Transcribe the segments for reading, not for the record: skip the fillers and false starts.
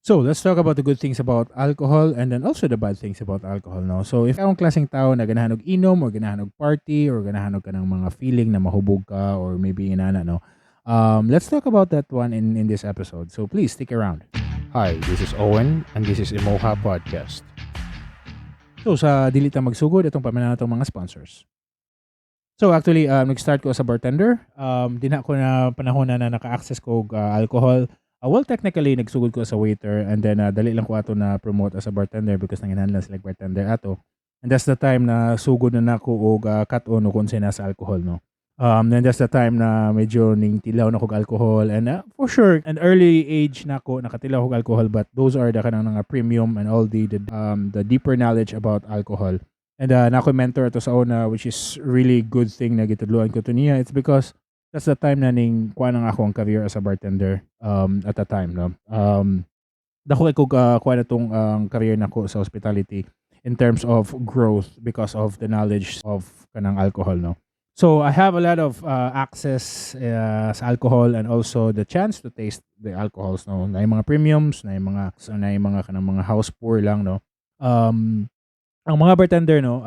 So, let's talk about the good things about alcohol and then also the bad things about alcohol, no? So, if akong klaseng tao na ganahan og inom or ganahan og party or ganahan og kanang mga feeling na mahubog ka or maybe inana, no? Let's talk about that one in this episode. So, please stick around. Hi, this is Owen and this is Imoha Podcast. So, sa dili ta magsugod, atong paminaw atong mga sponsors. So, actually, nag-start ko as a bartender. Di na ko na panahon na naka-access ko og alcohol. Well, technically, nagsugod ko as a waiter and then dali lang ko ato na promote as a bartender because nanginahanglan sila bartender ato. And that's the time na sugod na nako og cut-on o kung sa alcohol, no? Then that's the time na medyo ning tilaw na kog alcohol and for sure, an early age nako nakatilaw kog alcohol, but those are the kanang mga premium and all the deeper knowledge about alcohol. And nako mentor ato sa una, which is really good thing na gitudloan ko to niya. It's because that's the time na ning kuha nang ako ang career as a bartender at the time, no. Dako kay kog kuha na tong ang career nako sa hospitality in terms of growth because of the knowledge of kanang alcohol, no. So I have a lot of access sa alcohol and also the chance to taste the alcohols, no. Na yung mga premiums, na yung mga kanang mga house pour lang, no. Ang mga bartender, no,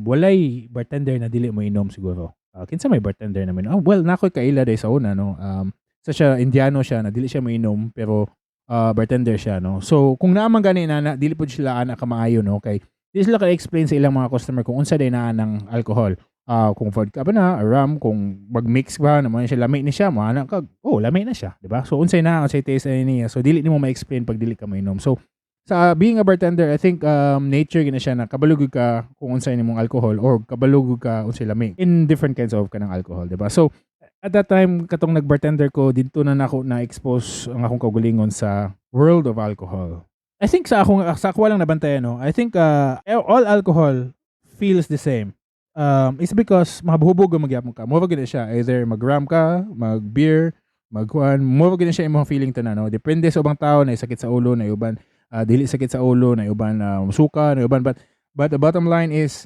walay bartender na dili mo inom siguro. Kinsa may bartender na mo? Oh, well, nakoy kaila day sa una, no. Sa siya Indiano siya na dili siya moinom pero bartender siya, no. So kung naa man gani na, dili pud sila ana kamaayo, no, kay di sila ka-explain sa ilang mga customer kung unsa day naa ng alcohol. Kung vodka ba na, or rum, kung mag-mix ba naman siya, lami ni siya, mo ana ka, oh, lami na siya, di ba? So unsay na, unsay taste ani niya. So dili nimo ma-explain pag dili ka mainom. So sa being a bartender, I think nature gina siya na kabalo gud ka kung unsay nimong alcohol or kabalo gud ka unsay lami in different kinds of kanang alcohol, di ba? So at that time katong nag-bartender ko didto na nako na-expose ang akong kaugalingon sa world of alcohol. I think sa ako lang nabantayan, no. I think all alcohol feels the same. It's because mabuhubog ang magyapon ka. Mo gid siya either mag-rum ka, mag-beer, magkuan, mo gid siya imong feeling tanan, no. Depende sa ubang tao na sakit sa ulo, na uban dili sakit sa ulo, na uban suka, na uban, but the bottom line is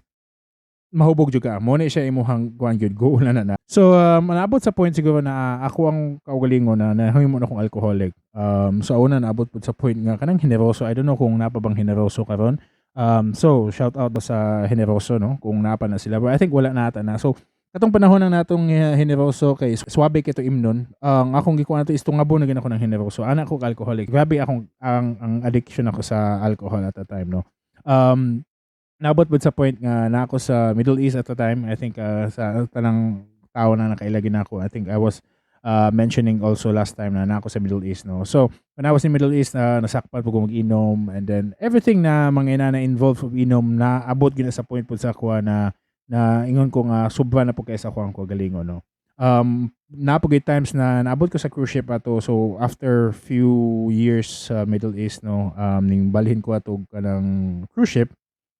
mahubog jud ka. Mo ni siya imuhang kuan gyud go na na na. So naabot sa point siguro na ako ang kaugalingon na nahimo na akong alcoholic. So una naabot pud sa point nga kanang Generoso. I don't know kung napa bang Generoso karon. So shout out ba sa Generoso, no, kung napa na sila. But I think wala na ata na. So katong panahon ng natong Generoso kay swabe kay to imnon. Ang akong gikuan nato is tungabo na gid ako ng Generoso. Ana ko alcoholic. Grabe akong ang addiction ako sa alcohol at that time, no. Naabot pud sa point nga na ako sa Middle East at the time. I think sa tanang tao na nakailagi na ako. I think I was mentioning also last time na na ako sa Middle East, no. So, when I was in Middle East, nasakpan po ko mag-inom and then everything na mga ina na involved of inom na abot gina sa point po sa ako na na ingon ko nga sobra na po kay sa ako ang kaugalingon, no. Naa pod times na naabot ko sa cruise ship ato. So after few years sa Middle East, no, ning balhin ko ato kanang cruise ship.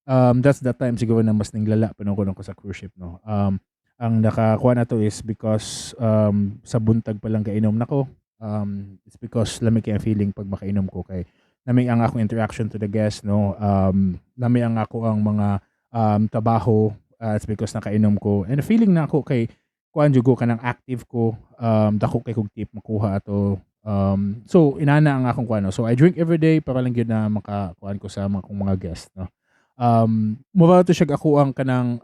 That's the time siguro na mas ninglala pa ko sa cruise ship, no. Ang nakakuha na to is because sa buntag pa lang kainom nako. It's because lami kay ang feeling pag makainom ko kay nami ang akong interaction to the guest, no. Nami ang ako ang mga trabaho, it's because nakainom ko. And the feeling na ako kay kuan jud ko kanang active ko, dako kay kog tip makuha ato. So inana ang akong kuan, no. So I drink every day para lang gyud na makakuan ko sa mga akong mga guest, no. Mura to siya ako ang kanang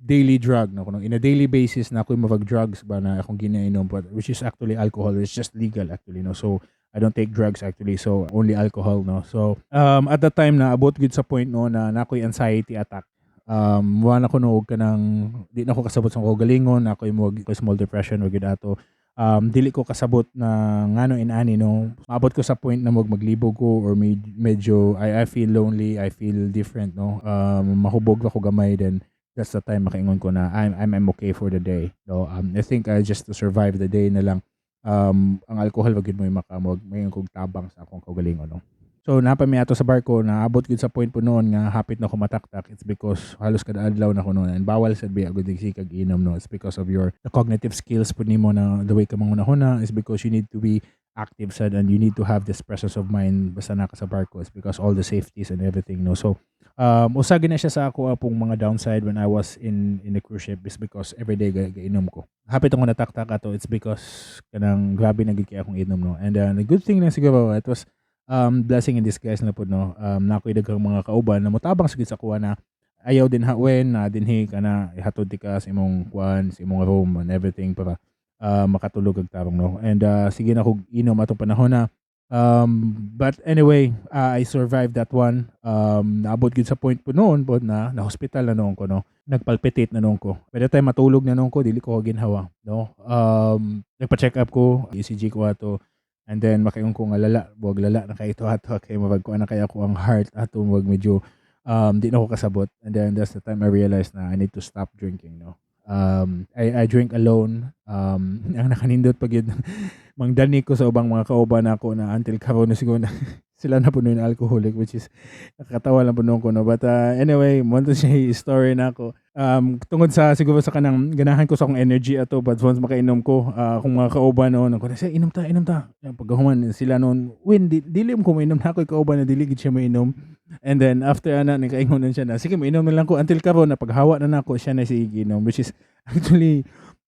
daily drug, no, kuno in a daily basis na ako'y murag drugs ba na akong ginainom, but which is actually alcohol. It's just legal actually, no. So I don't take drugs actually, so only alcohol, no. So at that time na abot gud sa point, no, na nakoy anxiety attack. Wa na ko no kanang di na ko kasabot sa kaugalingon, na ako'y mo small depression wa gid ato. Dili ko kasabot na ngano inani, no. Maabot ko sa point na maglibog ko or medyo I feel lonely, I feel different, no. Mahubog ako gamay, then that's the time makaingon ko na I'm okay for the day, no. I think I just to survive the day na lang. Ang alcohol wa gid mo makamog maingon kog tabang sa akong kaugalingon, no. So naa pa mi ato sa barko, naabot gid sa point po noon nga hapit na ko mataktak. It's because halos kada adlaw na ko noon and bawal sad biya gud sikag inom, no. It's because of your the cognitive skills pud nimo na the way ka manghuna-huna is because you need to be active sad and you need to have this presence of mind basta naa ka sa barko. It's because all the safeties and everything, no. So usa gid na siya sa ako pong mga downside when I was in the cruise ship is because everyday gainom ko. Hapit ako nataktak ato. It's because kanang grabe na gid kay akong inom, no. And the good thing na siguro it was Blessing in disguise na pud, no. Naa ko'y daghang mga kauban na motabang sa gid sa akoa na ayaw dinha, Wen, na dinhi ka na ihatod di ka sa imong kuan, sa imong room and everything para makatulog og tarong, no. And sige na kog inom atong panahon na. But anyway, I survived that one. Naabot gid sa point po noon pod na na hospital na noon ko, no. Nagpalpitate na noon ko. By the time matulog na noon ko, dili ko ginhawa, no. Nagpa-check up ko, ECG ko ato. And then makaingon ko nga lala, buwag lala na kay ito ato kay murag kuan na kay ako ang heart ato, murag medyo di na ako kasabot. And then that's the time I realized na I need to stop drinking, no. I drink alone. Ang nakanindot pag yun, mangdani ko sa ubang mga kauban nako na until karon na siguro na sila na puno yung alcoholic, which is nakakatawa lang puno ko, no. But anyway, mo to siya story na ako. Tungod sa siguro sa kanang ganahan ko sa akong energy ato, but once makainom ko, akong mga kauban noon ako na inom ta, inom ta. Pagkahuman sila noon, "Win, dili mo ko mainom." Na ako'y kauban na dili gid siya mainom. And then after ana, nakaingon na siya na sige, mainom na lang ko. Until karon na paghawa na nako siya na sige inom, which is actually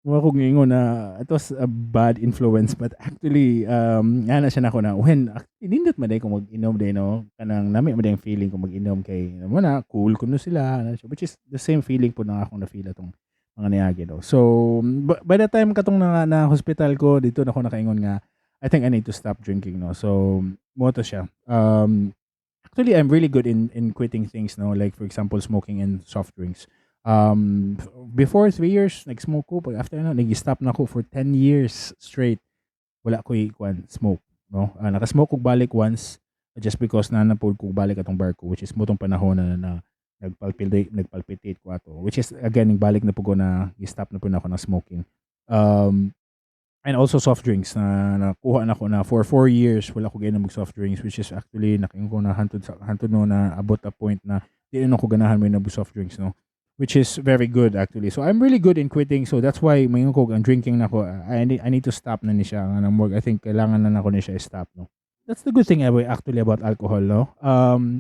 mo ako ngingon na it was a bad influence. But actually ana siya nako na when nindot man day kung mag-inom day, no, kanang nami man day ang feeling kung mag-inom kay mo na cool kuno sila ana siya, which is the same feeling po na akong na-feel atong mga niagi, no. So by the time katong na hospital ko dito na ako nakaingon nga I think I need to stop drinking, no. So mo to siya. Actually, I'm really good in quitting things, no, like for example smoking and soft drinks. Before 3 years nag-smoke ko. Pag after na nag-stop na ako for 10 years straight, wala ko kuan smoke, no. Nakasmoke kog balik once just because na napud kog balik atong barko, which is motong panahon na nagpalpitate ko ato, which is again balik na pud ko na i-stop na pud na ako ng smoking and also soft drinks na nakuha na ko na for 4 years wala ko gainom og soft drinks, which is actually nakaingon ko na hantod sa hantod, no, na abot a point na di na ko ganahan mo og soft drinks, no, which is very good actually. So I'm really good in quitting. So that's why maingon ko ang drinking nako, I need to stop na ni siya. Nga more I think kailangan na nako ni siya i-stop, no. That's the good thing actually about alcohol, no.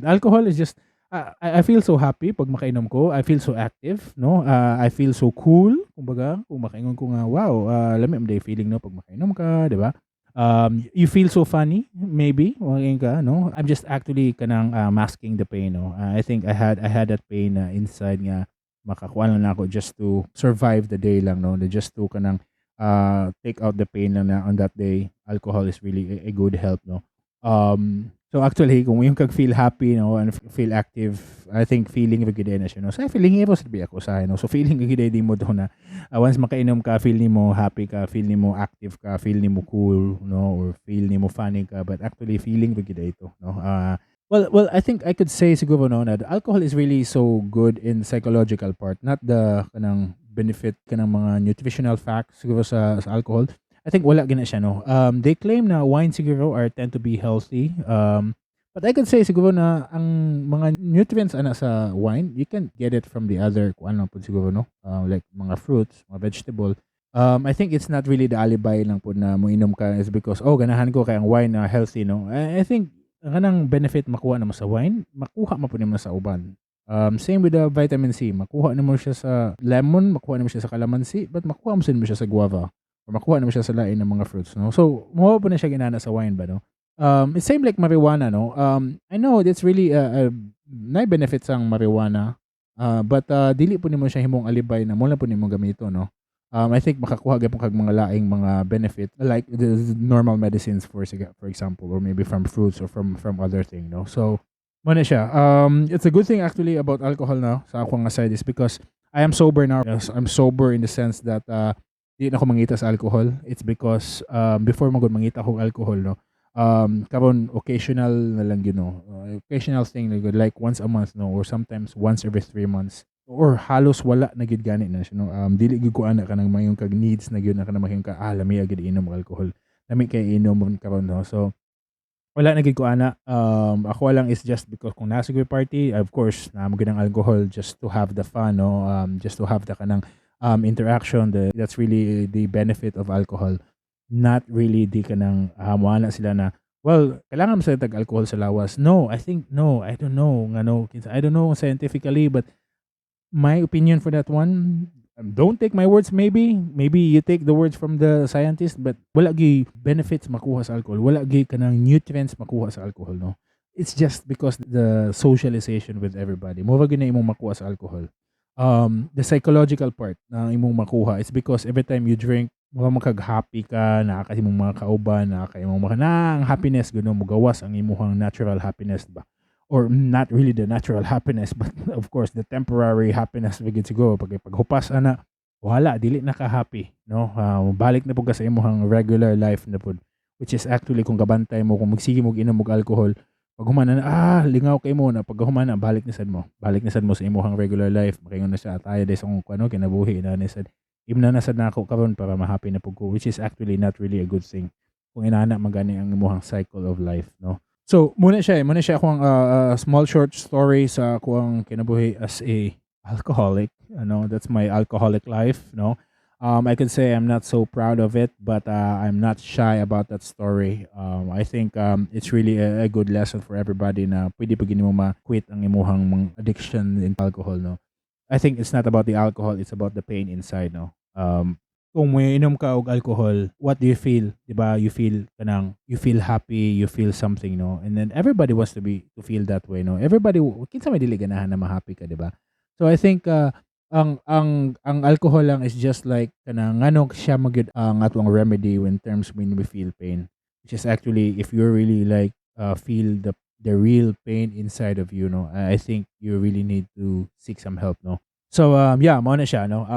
Alcohol is just I feel so happy pag makainom ko. I feel so active, no? I feel so cool, kumbaga, kung makaingon ko nga, wow, lami man day feeling, no, pag makainom ka, di ba? You feel so funny, maybe, makaingon ka, no? I'm just actually kanang masking the pain, no? I think I had that pain inside nga makakuha lang na ako just to survive the day lang, no? Just to kanang take out the pain lang na on that day. Alcohol is really a good help, no? So actually, kung yung kag feel happy, no, and feel active, I think feeling ra gid na siya, no. So feeling hero sa ako sa, no. So feeling gid di mo do na once makainom ka, feel nimo happy ka, feel nimo active ka, feel nimo cool, no, or feel nimo funny ka, but actually feeling ra gid ito, no. Well, I think I could say siguro, no, na the alcohol is really so good in psychological part, not the kanang benefit kanang mga nutritional facts siguro sa alcohol. I think wala gina siya, no. They claim na wine siguro are tend to be healthy. But I could say siguro na ang mga nutrients ana sa wine, you can get it from the other kuan lang pud siguro, no. Like mga fruits, mga vegetable. I think it's not really the alibi lang pud na moinom ka is because, oh, ganahan ko kay ang wine na healthy, no. I think ang kanang benefit makuha namo sa wine, makuha man pud nimo sa uban. Same with the vitamin C, makuha nimo siya sa lemon, makuha nimo siya sa kalamansi, but makuha mo sin mo siya sa guava or makuha nimo siya sa lain ng mga fruits, no. So mo po na siya ginana sa wine ba, no. It's same like marijuana, no. I know it's really a na benefits ang marijuana, but dili po nimo siya himong alibay na mo lang po nimo gamito, no. I think makakuha gyapon kag mga laing mga benefit like the normal medicines for example, or maybe from fruits or from other thing, no. So mo na siya. It's a good thing actually about alcohol now sa akong nga side is because I am sober now. Yes, I'm sober in the sense that di na ako mangita sa alcohol. It's because before magud mangita ako alcohol, no. Karon occasional na lang yun, no. Occasional thing like once a month, no, or sometimes once every 3 months or halos wala na gid gani na siya, no. Dili gid ko ana kanang mayong kag needs na gyud na kanang mayong ka, ah, lami gid inom og alcohol. Lami kay inom karon, no. So wala na gid ko ana. Ako lang is just because kung nasa ko'y party, of course, naa mo gid ang alcohol just to have the fun, no. Just to have the kanang interaction, that's really the benefit of alcohol. Not really di kanang moana sila na, well, kailangan mo sa tag alcohol sa lawas. No, I think no, I don't know ngano, I don't know scientifically, but my opinion for that one, Don't take my words, maybe. Maybe you take the words from the scientist, but wala gyud benefits makuha sa alcohol. Wala gyud kanang nutrients makuha sa alcohol, no? It's just because the socialization with everybody. Mao gyud na imong makuha sa alcohol. The psychological part na imong makuha is because every time you drink, mura man kag happy ka, naa ka imong mga kauban, naa ka imong mga na ang happiness gud mo gawas ang imuhang natural happiness ba? Or not really the natural happiness, but of course the temporary happiness we get to go. Pag paghupas ana, wala, dili na ka happy, no? Balik na pud ka sa imuhang regular life na pud, which is actually kung kabantay mo, kung magsige mo inom og alcohol, pag human na, lingaw kay mo na, pag human na, balik na sad mo. Balik na sad mo sa imuhang regular life. Makaingon na siya, tayo sa kung ano, kinabuhi na ni sad. Imna na sad nako karon para ma-happy na pud ko, which is actually not really a good thing. Kung inana magani ang imuhang cycle of life, no? So, muna siya akong small short story sa akong kinabuhi as a alcoholic. Ano, that's my alcoholic life, no? I can say I'm not so proud of it, but I'm not shy about that story. I think it's really a good lesson for everybody na pwede pa mo ma-quit ang imuhang mga addiction in alcohol, no? I think it's not about the alcohol, it's about the pain inside, no? Kung inom ka og alcohol, what do you feel? 'Di ba? You feel kanang you feel happy, you feel something, no? And then everybody wants to feel that way, no? Everybody, kinsa may dili ganahan na ma-happy ka, 'di ba? So I think ang alcohol lang is just like kanang ngano siya magyud ang atong remedy when terms when we feel pain, which is actually if you really like feel the real pain inside of you, no? I think you really need to seek some help, no? So yeah, mao na siya, no?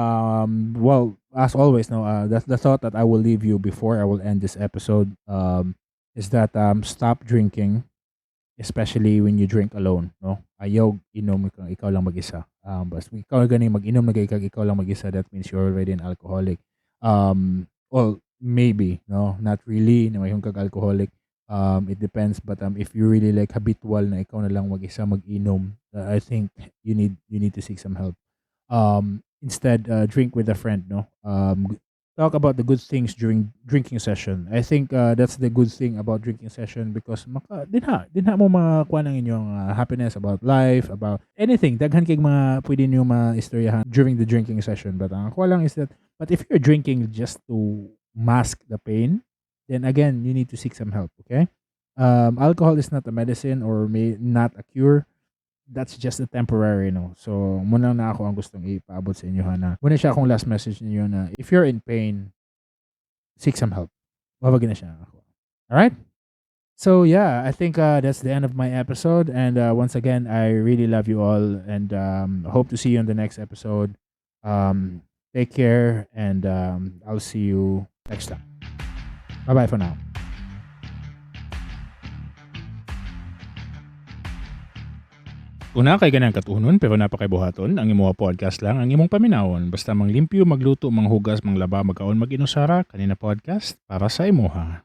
Well, as always, no, that's the thought that I will leave you before I will end this episode, is that stop drinking, especially when you drink alone, no? Ayaw inom ikaw lang mag-isa. Basta ikaw gani mag-inom na kay ikaw lang mag-isa, that means you're already an alcoholic. Well, maybe, no? Not really, na may kag alcoholic. It depends, but if you really like habitual na ikaw na lang mag-isa mag-inom, I think you need to seek some help. Instead, drink with a friend, no? Talk about the good things during drinking session. I think that's the good thing about drinking session because maka dinha mo makakuha ng inyong happiness about life, about anything. Daghan kay mga pwede niyo maistoryahan during the drinking session. But ang ako lang is that, but if you're drinking just to mask the pain, then again, you need to seek some help, okay? Alcohol is not a medicine or may not a cure. That's just a temporary, no? So, mao na ako ang gustong ipaabot sa inyo, ha, na mao na siya akong last message ninyo na if you're in pain, seek some help. Mabagi na siya ako. Alright? So, yeah, I think that's the end of my episode. And once again, I really love you all and hope to see you in the next episode. Take care and I'll see you next time. Bye-bye for now. Kung naa kay ganang katunon pero napakay buhaton, ang Imoha Podcast lang ang imong paminawon. Basta manglimpyo, magluto, manghugas, manglaba, magkaon, mag-inusara, kani na podcast para sa imuha.